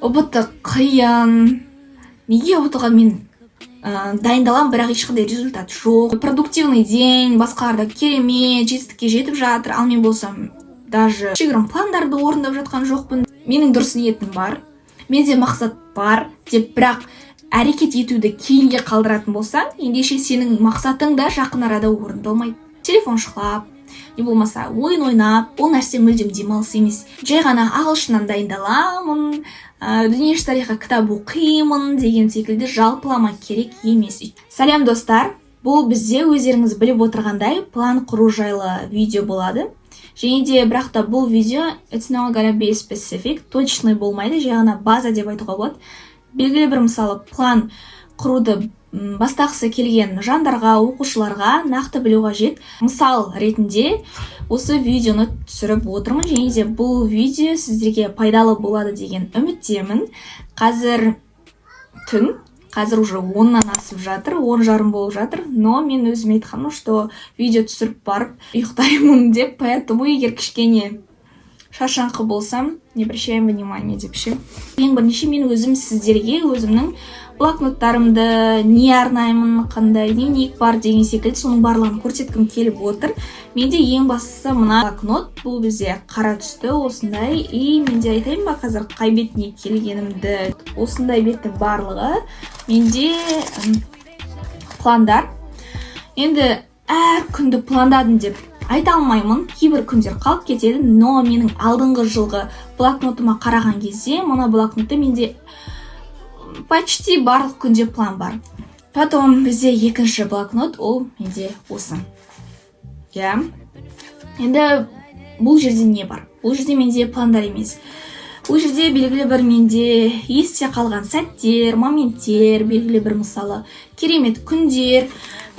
ҰБТ қиын, неге ҰБТ ға мен дайындаламын, бірақ ешқандай результат жоқ, продуктивный день, басқалар да керемет жетістікке жетіп жатыр, ал мен болсам даже кішігірім пландарды орындап жатқан жоқпын, менің дұрыс ниетім бар, менде мақсат бар деп, бірақ әрекет етуді кейінге қалдыратын болсаң, ендеше сенің мақсатың да жақын арада орындалмайды. Телефон шұқылап, не болмаса ойын ойнап, ол нәрсе мүлдем демалыс емес. Жай ғана ағылшыннан дайындаламын, дүниежүзі тарихы кітап оқимын деген секілді жалпылама керек емес. Сәлем, достар! Бұл бізде, өздеріңіз біліп отырғандай, план құру жайлы видео болады. Және де, бірақ та бұл видео it's not gonna be specific, точный болмайды, жай ғана база деп айтуға болады. Белгілі бір, мысалы, план құруды бастағысы келген жандарға, оқушыларға нақты білу қажет. Мысал ретінде осы видеоны түсіріп отырмын. Және де бұл видео сіздерге пайдалы болады деген үміттемін. Қазір түн, қазір уже 10-нан асып жатыр, 10:30 болып жатыр, но мен өзіме айтқанмын, что видео түсіріп барып ұйықтаймын деп, поэтому егер кішкене шаршаңқы болсам, не обращаем внимания деп ше. Ең бірінші мен өзім сіздерге өзімнің блокноттарымды не арнаймын, қандай дневник бар деген секілді, соның барлығын көрсеткім келіп отыр. Менде ең бастысы мына блокнот, бұл бізде қара түсті осындай. И менде, айтайын ба, қазір қай бетіне келгенімді, осындай беттің барлығы менде пландар. Енді әр күнді пландадым деп айта алмаймын, кейбір күндер қалып кетеді, но менің алдыңғы жылғы блокнотыма қараған кезде, мына блокнотта менде почти барлық күнде план бар. Потом бізде екінші блокнот, ол менде осы, иә. Енді бұл жерде не бар? Бұл жерде менде пландар емес, бұл жерде белгілі бір менде есте қалған сәттер, моменттер, белгілі бір, мысалы, керемет күндер.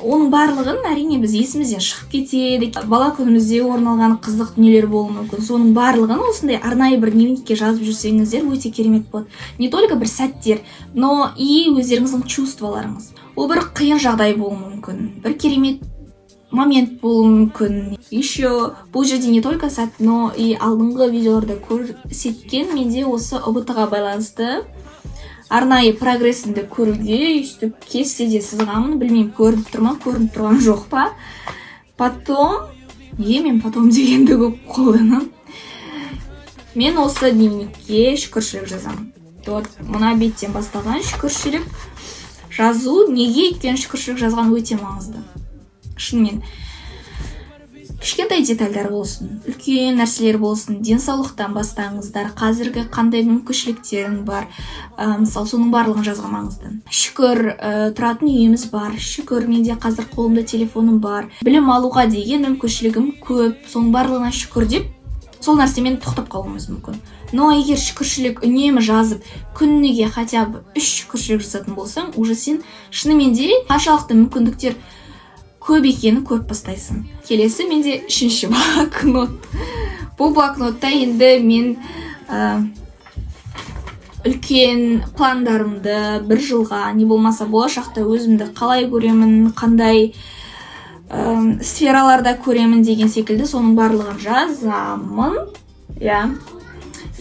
Оның барлығын, әрине, біз есімізден шығып кетеді, бала күнімізде орын алған қызық дүниелер болуы мүмкін. Соның барлығын осындай арнайы бір дневникке жазып жүрсеңіздер, өте керемет болады. Не только бір сәттер, но и өздеріңіздің чувстволарыңыз. Ол бір қиын жағдай болуы мүмкін, бір керемет момент болуы мүмкін. Еще бұл жерде не только сәт, но и алдыңғы видеоларда көрсеткен менде осы ҰБТ ға байланысты арнайы прогрессімді көруге өйстіп кестеде сызғанмын. Білмеймін, көрініп тұр ма, көрініп тұрған жоқ па. Потом, неге мен «потом» дегенді көп қолданамын? Мен осы дневникке шүкіршілік жазамын. Вот мына беттен басталған шүкіршілік жазу. Неге? Өйткені шүкіршілік жазған өте маңызды шынымен. Кішкентай детальдар болсын, үлкен нәрселер болсын, денсаулықтан бастаңыздар, қазіргі қандай мүмкіншіліктерің бар, мысалы, соның барлығын жазған маңызды. Шүкір, тұратын үйіміз бар, шүкір, менде қазір қолымда телефоным бар, білім алуға деген мүмкіншілігім көп, соның барлығына шүкір деп сол нәрсемен тоқтап қалуымыз мүмкін. Но егер шүкіршілік үнемі жазып, күніге хотя бы үш шүкіршілік жазатын болсаң, уже сен шынымен де қаншалықты мүмкіндіктер көп екенін көріп бастайсың. Келесі менде үшінші блокнот. Бұл блокнотта енді мен үлкен пландарымды, бір жылға, не болмаса болашақта өзімді қалай көремін, қандай сфераларда көремін деген секілді, соның барлығын жазамын, иә.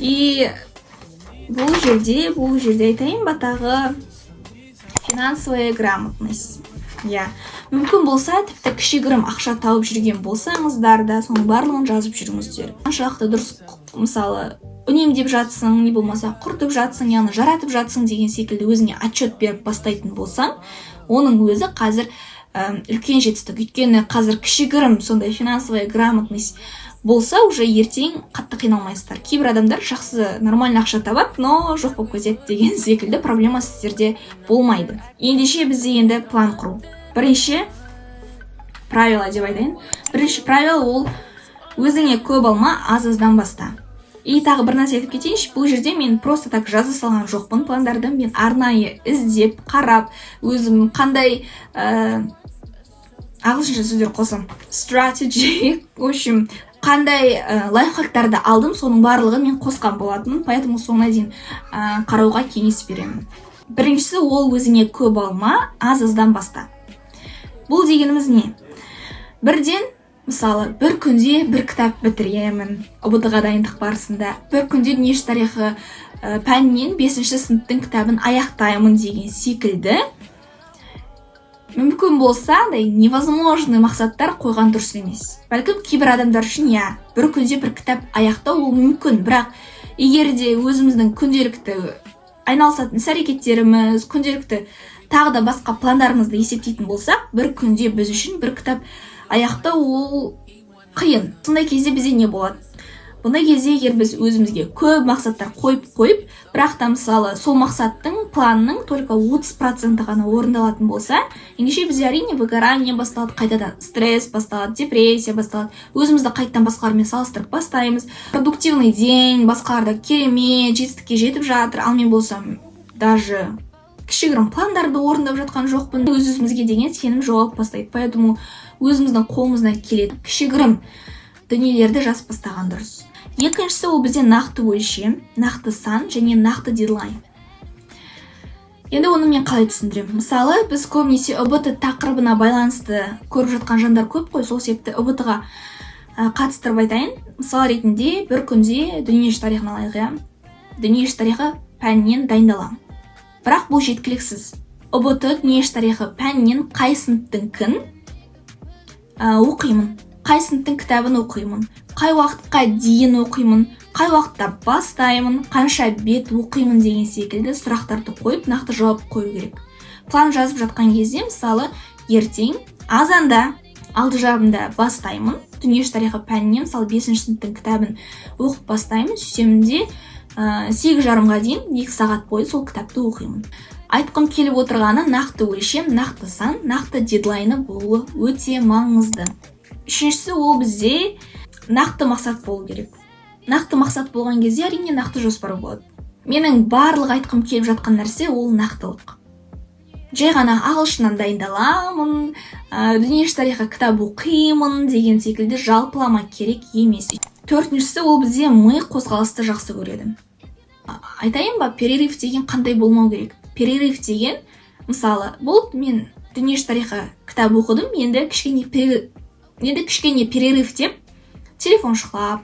И бұл жерде, айтайын ба, тағы финансовая грамотность, иә. Мүмкін болса, тіпті кішігірім ақша тауып жүрген болсаңыздар да, соның барлығын жазып жүріңіздер. Қаншалықты дұрыс, мысалы, үнемдеп жатсың, не болмаса құртып жатсың, яғни жаратып жатсың деген секілді өзіңе отчет беріп бастайтын болсаң, оның өзі қазір үлкен жетістік. Өйткені қазір кішігірім сондай финансовая грамотность болса, уже ертең қатты қиналмайсыздар. Кейбір адамдар жақсы, нормально ақша табады, но жоқ болып кетеді деген секілді проблема сіздерде болмайды. Ендеше бізде енді план құру. Бірінші правило деп айтайын. Бірінші правило ол: өзіңе көп алма, аз аздан баста. И тағы бір нәрсе айтып кетейінші: бұл жерде мен просто так жаза салған жоқпын пландарды. Мен арнайы іздеп, қарап, өзім қандай ағылшынша сөздер қосамын, strategy, в общем, қандай лайфхактарды алдым, соның барлығын мен қосқан болатынмын, поэтому соңына дейін қарауға кеңес беремін. Біріншісі ол: өзіңе көп алма, аз аздан баста. Бұл дегеніміз не? Бірден, мысалы, бір күнде бір кітап бітіремін, ҰБТ ға дайындық барысында бір күнде дүниежүзі тарихы пәнінен бесінші сыныптың кітабын аяқтаймын деген секілді, мүмкін болса, андай невозможный мақсаттар қойған дұрыс емес. Бәлкім, кейбір адамдар үшін, иә, бір күнде бір кітап аяқтау ол мүмкін, бірақ егер де өзіміздің күнделікті айналысатын іс әрекеттеріміз, күнделікті тағы да басқа пландарымызды есептейтін болсақ, бір күнде біз үшін бір кітап аяқтау ол қиын. Сондай кезде бізде не болады? Бұндай кезде, егер біз өзімізге көп мақсаттар қойып қойып, бірақ та, мысалы, сол мақсаттың, планның только 30%-і ғана орындалатын болса, ендеше бізде, әрине, выгорание басталады, қайтадан стресс басталады, депрессия басталады, өзімізді қайтадан басқалармен салыстырып бастаймыз. Продуктивный день, басқалар да керемет жетістікке жетіп жатыр, ал мен болсам даже кішігірім пландарды орындап жатқан жоқпын. Өз өзімізге деген сенім жоғалып бастайды. Поэтому өзіміздің қолымыздан келетін кішігірім дүниелерді жазып бастаған дұрыс. Екіншісі ол бізде нақты өлшем, нақты сан және нақты дедлайн. Енді оны мен қалай түсіндіремін? Мысалы, біз көбінесе ҰБТ тақырыбына байланысты көріп жатқан жандар көп қой, сол себепті ҰБТ ға қатыстырып айтайын. Мысал ретінде, бір күнде дүниежүзі тарихын алайық, иә. Дүниежүзі тарихы пәнінен дайындаламын, бірақ бұл жеткіліксіз. ҰБТ дүниежүзі тарихы пәнінен қай сыныптың кін оқимын, қай сыныптың кітабын оқимын, қай уақытқа дейін оқимын, қай уақытта бастаймын, қанша бет оқимын деген секілді сұрақтарды қойып, нақты жауап қою керек. План жазып жатқан кезде, мысалы, ертең азанда 6:30-да бастаймын, дүниежүзі тарихы пәнінен, мысалы, бесінші сыныптың кітабын оқып бастаймын, сөйтемін де, 8:30-ға дейін 2 сағат бойы сол кітапты оқимын. Айтқым келіп отырғаны: нақты өлшем, нақты сан, нақты дедлайны болуы өте маңызды. Үшіншісі ол бізде нақты мақсат болу керек. Нақты мақсат болған кезде, әрине, нақты жоспар болады. Менің барлық айтқым келіп жатқан нәрсе ол нақтылық. Жай ғана ағылшыннан дайындаламын, дүниежүзі тарихы кітап оқимын деген секілді жалпылама керек емес. Төртіншісі ол бізде ми қозғалысты жақсы көреді. Айтайын ба, перерыв деген қандай болмау керек? Перерыв деген, мысалы, болды, мен дүниежүзі тарихы кітап оқыдым, енді кішкене перерыв деп телефон шұқылап,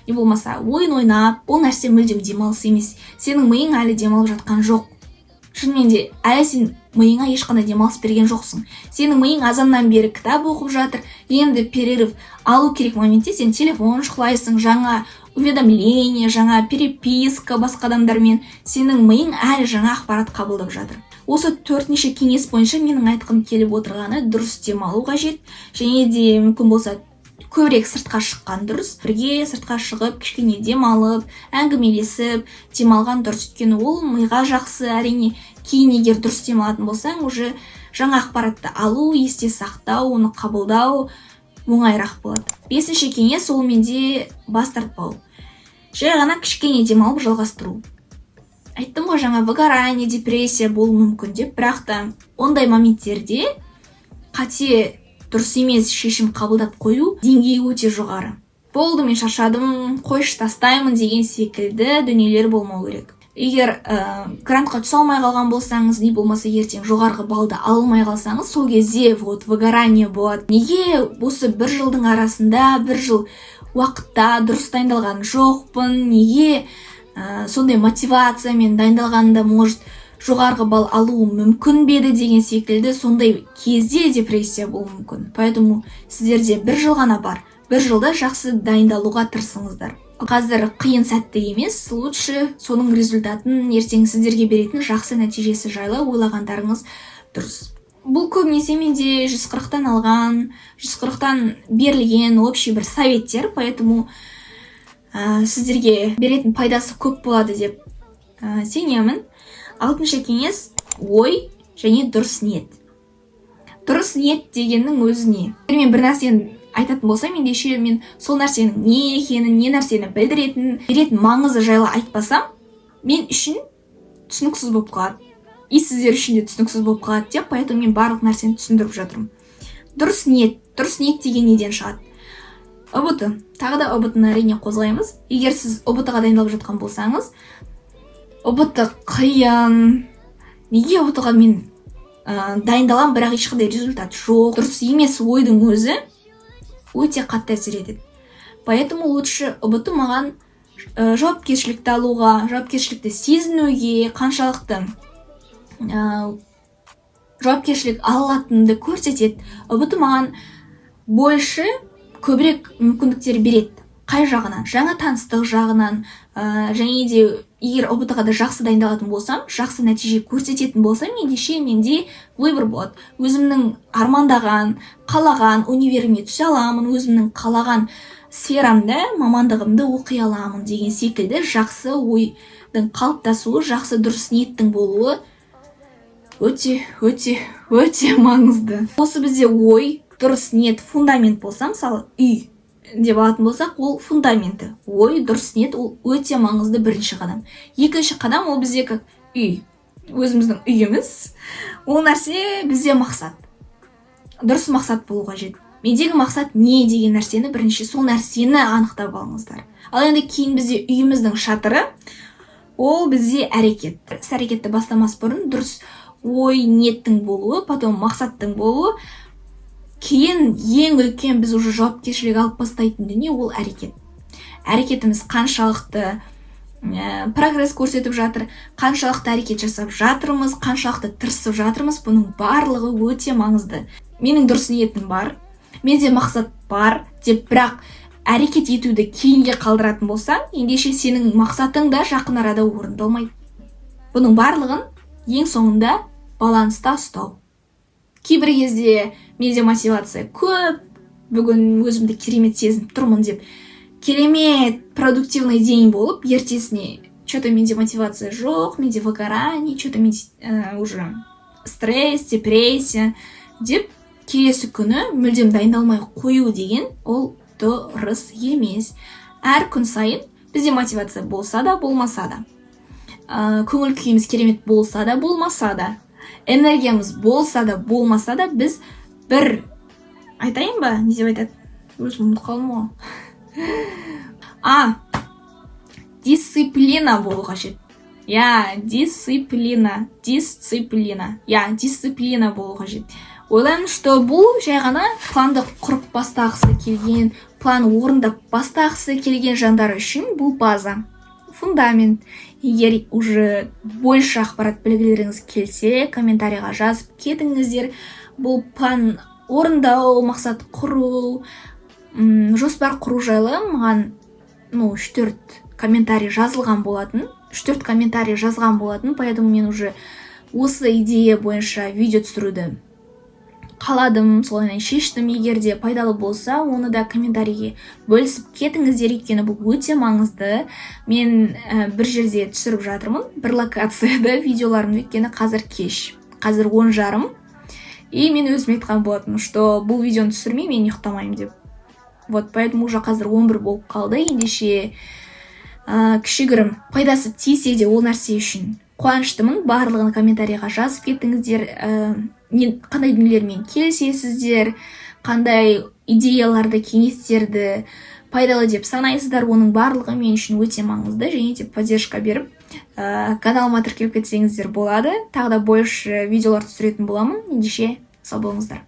не болмаса ойын ойнап, ол нәрсе мүлдем демалыс емес. Сенің миың әлі демалып жатқан жоқ. Шынымен де, әлі сен миыңа ешқандай демалыс берген жоқсың. Сенің миың азаннан бері кітап оқып жатыр. Енді перерыв алу керек моментте сен телефон шұқылайсың, жаңа уведомление, жаңа переписка басқа адамдармен. Сенің миың әлі жаңа ақпарат қабылдап жатыр. Осы төртінші кеңес бойынша менің айтқым келіп отырғаны: дұрыс демалу қажет және де мүмкін болса, көбірек сыртқа шыққан дұрыс. Бірге сыртқа шығып, кішкене демалып, әңгімелесіп демалған дұрыс, өйткені ол миға жақсы. Әрине, кейін егер дұрыс демалатын болсаң, уже жаңа ақпаратты алу, есте сақтау, оны қабылдау оңайырақ болады. Бесінші кеңес ол менде бас тартпау, жай ғана кішкене демалып жалғастыру. Айттым ғой жаңа, выгорание, депрессия болуы мүмкін деп, бірақ та ондай моменттерде қате, дұрыс емес шешім қабылдап қою деңгейі өте жоғары. Болды, мен шаршадым, қойшы, тастаймын деген секілді дүниелер болмау керек. Егер грантқа түсе алмай қалған болсаңыз, не болмаса ертең жоғарғы балды ала алмай қалсаңыз, сол кезде вот выгорание болады. Неге осы бір жылдың арасында, бір жыл уақытта дұрыс дайындалған жоқпын, неге сондай мотивациямен дайындалғанда, может, жоғарғы балл алуым мүмкін бе еді деген секілді, сондай кезде депрессия болуы мүмкін. Поэтому сіздерде бір жыл ғана бар, бір жылда жақсы дайындалуға тырысыңыздар. Қазір қиын сәтті емес, лучше соның результатын, ертең сіздерге беретін жақсы нәтижесі жайлы ойлағандарыңыз дұрыс. Бұл көбінесе менде 140-тан алған, 140-тан берілген общий бір советтер, поэтому сіздерге беретін пайдасы көп болады деп сенемін. Алтыншы кеңес: ой және дұрыс ниет. Дұрыс ниет дегеннің өзі не? Мен бір нәрсені айтатын болсам, ендеше мен сол нәрсенің не екенін, не нәрсені білдіретінін, беретін маңызы жайлы айтпасам, мен үшін түсініксіз болып қалады и сіздер үшін де түсініксіз болып қалады деп, поэтому мен барлық нәрсені түсіндіріп жатырмын. Дұрыс ниет. Дұрыс ниет деген неден шығады? ҰБТ, тағы да ҰБТ ны, әрине, қозғаймыз. Егер сіз ҰБТ ға дайындалып жатқан болсаңыз, ҰБТ қиын, неге ҰБТ ға мен дайындаламын, бірақ ешқандай результат жоқ, дұрыс емес ойдың өзі өте қатты әсер етеді. Поэтому лучше ҰБТ маған Жауапкершілікті алуға, жауапкершілікті сезінуге, қаншалықты жауапкершілік ала алатынымды көрсетеді. ҰБТ маған больше, көбірек мүмкіндіктер береді. Қай жағынан? Жаңа таныстық жағынан, және де егер ҰБТ ға да жақсы дайындалатын болсам, жақсы нәтиже көрсететін болсам, ендеше менде выбор болады: өзімнің армандаған, қалаған универіме түсе аламын, өзімнің қалаған сферамда мамандығымды оқи аламын деген секілді жақсы ойдың қалыптасуы, жақсы, дұрыс ниеттің болуы өте, өте, өте маңызды. Осы бізде ой, дұрыс ниет фундамент болса, мысалы, үй деп алатын болсақ, ол фундаменті ой, дұрыс ниет, ол өте маңызды бірінші қадам. Екінші қадам ол бізде как үй, өзіміздің үйіміз. Ол нәрсе бізде мақсат, дұрыс мақсат болу қажет. Мендегі мақсат не деген нәрсені, бірінші сол нәрсені анықтап алыңыздар. Ал енді кейін бізде үйіміздің шатыры, ол бізде әрекет. Іс әрекетті бастамас бұрын дұрыс ой, ниеттің болуы, потом мақсаттың болуы, кейін ең үлкен біз уже жауапкершілік алып бастайтын дүние ол әрекет. Әрекетіміз қаншалықты прогресс көрсетіп жатыр, қаншалықты әрекет жасап жатырмыз, қаншалықты тырысып жатырмыз, бұның барлығы өте маңызды. Менің дұрыс ниетім бар, менде мақсат бар деп, бірақ әрекет етуді кейінге қалдыратын болсаң, ендеше сенің мақсатың да жақын арада орындалмайды. Бұның барлығын ең соңында баланста ұстау. Кейбір кезде менде мотивация көп, бүгін өзімді керемет сезініп тұрмын деп, керемет продуктивный день болып, ертесіне че-то менде мотивация жоқ, менде выгорание, че-то менде уже стресс, депрессия деп, келесі күні мүлдем дайындалмай қою деген ол дұрыс емес. Әр күн сайын бізде мотивация болса да, болмаса да, көңіл күйіміз керемет болса да, болмаса да, энергиямыз болса да, болмаса да, біз бір айтайын ба, не деп айтады, өзім ұмытып қалдым ғой. А, дисциплина болу қажет. Иә, дисциплина, дисциплина, иә, дисциплина болу қажет. Ойлаймын, что бұл жай ғана планды құрып бастағысы келген, план орындап бастағысы келген жандар үшін бұл база, фундамент. Егер уже больше ақпарат білгілеріңіз келсе, комментарийға жазып кетіңіздер. Бұл план орындау, мақсат құру, жоспар құру жайлы маған, ну, үш төрт комментарий жазылған болатын, үш төрт комментарий жазған болатын. Поэтому мен уже осы идея бойынша видео түсіруді қаладым, солай шештім. Егер де пайдалы болса, оны да комментарийге бөлісіп кетіңіздер, өйткені бұл өте маңызды. Мен бір жерде түсіріп жатырмын, бір локацияда видеоларымды, өйткені қазір кеш, қазір 10:30, и мен өзім айтқан болатынмын, что бұл видеоны түсірмей мен ұйықтамаймын деп. Вот поэтому уже қазір 11 болып қалды. Ендеше кішігірім пайдасы тисе де, ол нәрсе үшін қуаныштымын. Барлығын комментарийға жазып кеттіңіздер, қандай дүниелермен келісесіздер, қандай идеяларды, кеңестерді пайдалы деп санайсыздар, оның барлығы мен үшін өте маңызды. Және де поддержка беріп, каналыма тіркеліп кетсеңіздер болады. Тағы да больше видеолар түсіретін боламын. Ендеше сау болыңыздар.